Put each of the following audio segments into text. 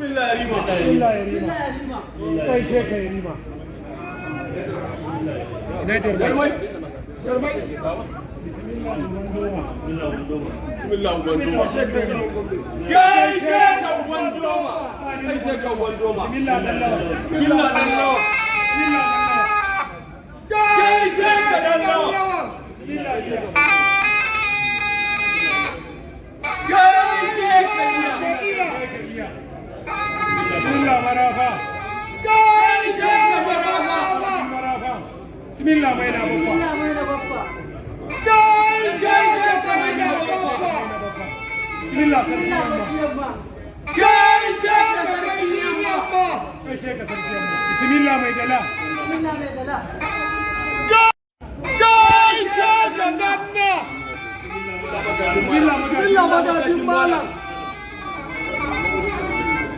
Bismillah Yarima. Bismillah Yarima. Gaishe ka, Yarima. Ina Jarmai? Jarmai. Bismillah uban doma. Bismillah uban doma. Gaishe ka, uban doma. Gaishe ka, uban doma. Bismillah dan lawa. Bismillah dan lawa. Bismillah dan lawa. Gaishe ka, dan lawa. Bismillah iya. Gaishe ka, iya. Gaishe ka, iya. Bismillah marafa. Gaishe ka, marafa. Marafa. Bismillah mai na babba. Gaishe ka, mai na babba. Bismillah sarki yamma. Gaishe ka, sarki yamma. Gaishe ka, sarki yamma. Bismillah mai dala. Gaishe ka, zanna. Bismillah. Bismillah magajin malam.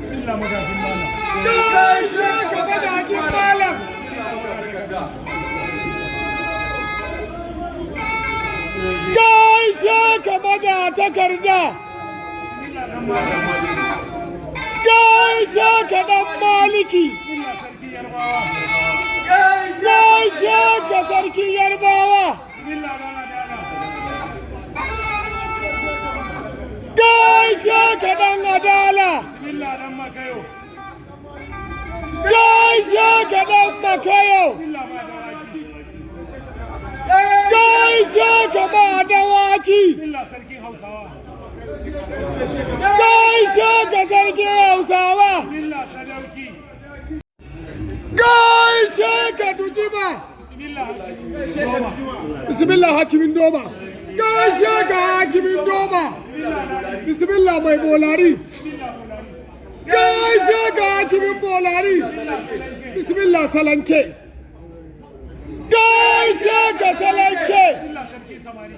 Bismillah magajin malam. Gaishe ka, magajin malam. Gaishe ka, magatakarda. Bismillah dan malam. Gaishe ka, dan maliki. Bismillah sarki yarbawa. Gaishe ka, sarkin yarbawa. Bismillah dan adala. Gaishe ka, dan adala. Bismillah dan makayo. Gaishe ka, dan makayo. Bismillah ma dawaki. Gaishe ka, ma dawaki. Bismillah sarkin Hausawa. Gaishe ka, sarkin Hausawa. Bismillah sadauki. Gaishe ka, dujima. Bismillah hakimin doma. Bismillah hakimin doma. Gaishe ka, hakimin doma. Bismillah ladi. Bismillah mai bolari. Bismillah bolari. Gaishe ka, hakimin bolari. Bismillah salanke. Bismillah salanke. Gaishe ka, salanke. Bismillah sarkin samari.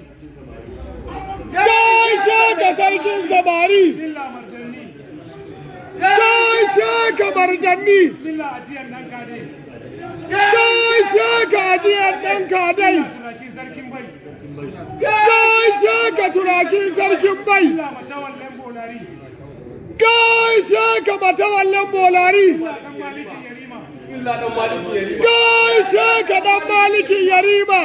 Gaishe ka, sarkin samari. Bismillah marjanni. Gaishe ka, marjanni. Bismillah ajiyar nan kade. Gaishe ka, ajiyar ɗan kadai. Turakin sarkin bai. Gaishe ka, turakin sarkin bai. Bismillah matawallen bolari. Gaishe ka, matawallen bolari. Bismillah dan malikin yarima. Gaishe ka, dan malikin yarima.